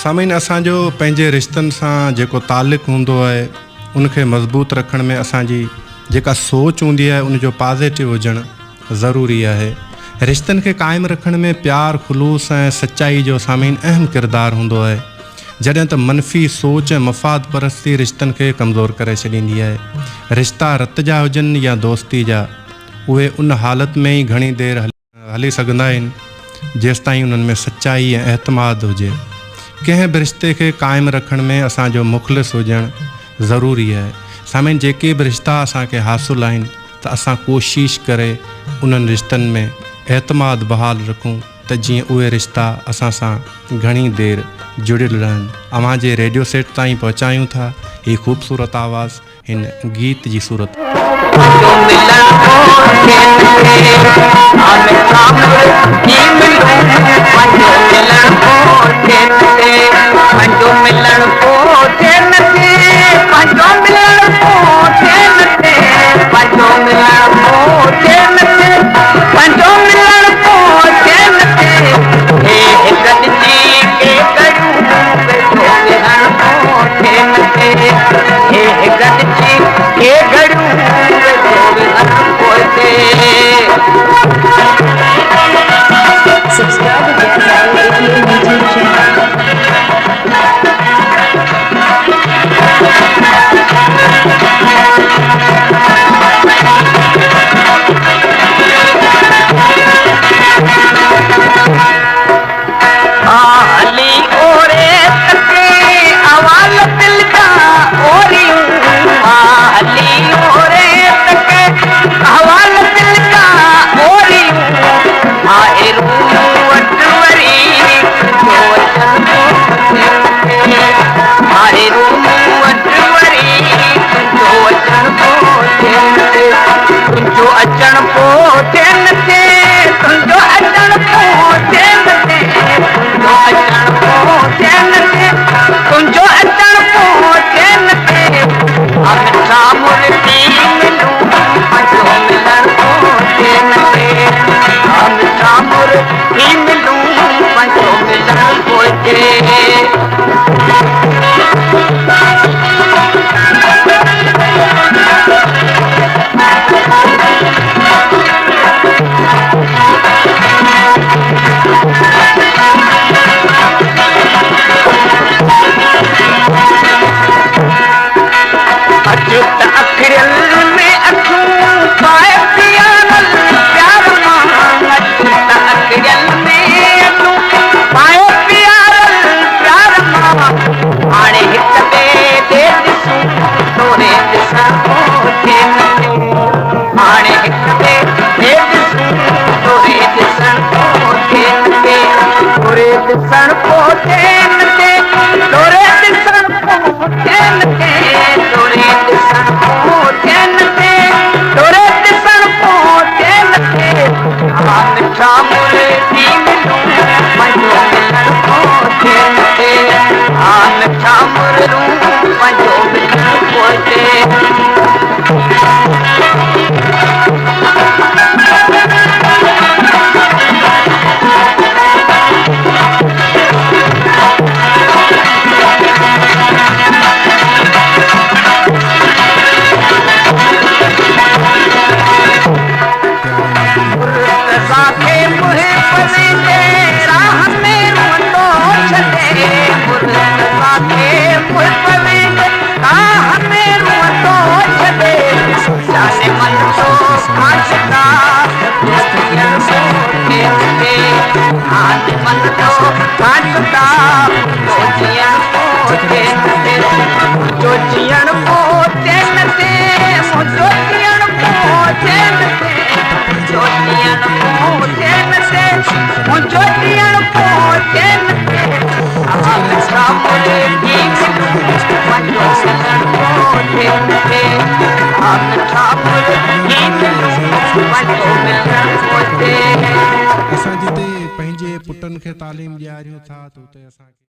سامعين اسان جو پنهنجي رشتن سان جيڪو تعلق هوندو آهي ان کي مضبوط رکڻ ۾ اسان جي جيڪا سوچ هوندي آهي ان جو پازيٽو هجڻ ضروري آهي. رشتن کي قائم رکڻ ۾ پيار، خلوص ۽ سچائي جو سامعين اهم ڪردار هوندو آهي. جڏهن ته منفي سوچ ۽ مفاد پرستي رشتن کي ڪمزور ڪري ڇڏيندي آهي. رشتا رت جا هجن يا دوستي جا اهي ان حالت ۾ ئي گهڻي دير هلي سگهندا آهن، جيستائين انهن ۾ سچائي ۽ اعتماد هجي. ڪنهن به رشتي کي قائم رکڻ ۾ اسان جو مخلص هجڻ ضروري آهي. سامعين جيڪي به رشتا اسان کي حاصل آهن ته اسان ڪوشش ڪري انهن رشتن ۾ اعتماد بحال رکون ته جيئن اهي رشتا اسان سان گهڻي دير جڙيل رهن. اوهان جي ريڊيو سيٽ تائين پهچايون ٿا هي خوبصورت آواز. هن گيت جي صورت. Subscribe to Jazz 88 YouTube channel. اسان جتي پنهنجي پٽن کي تعليم ڏياريون ٿا ته اتي اسان کي.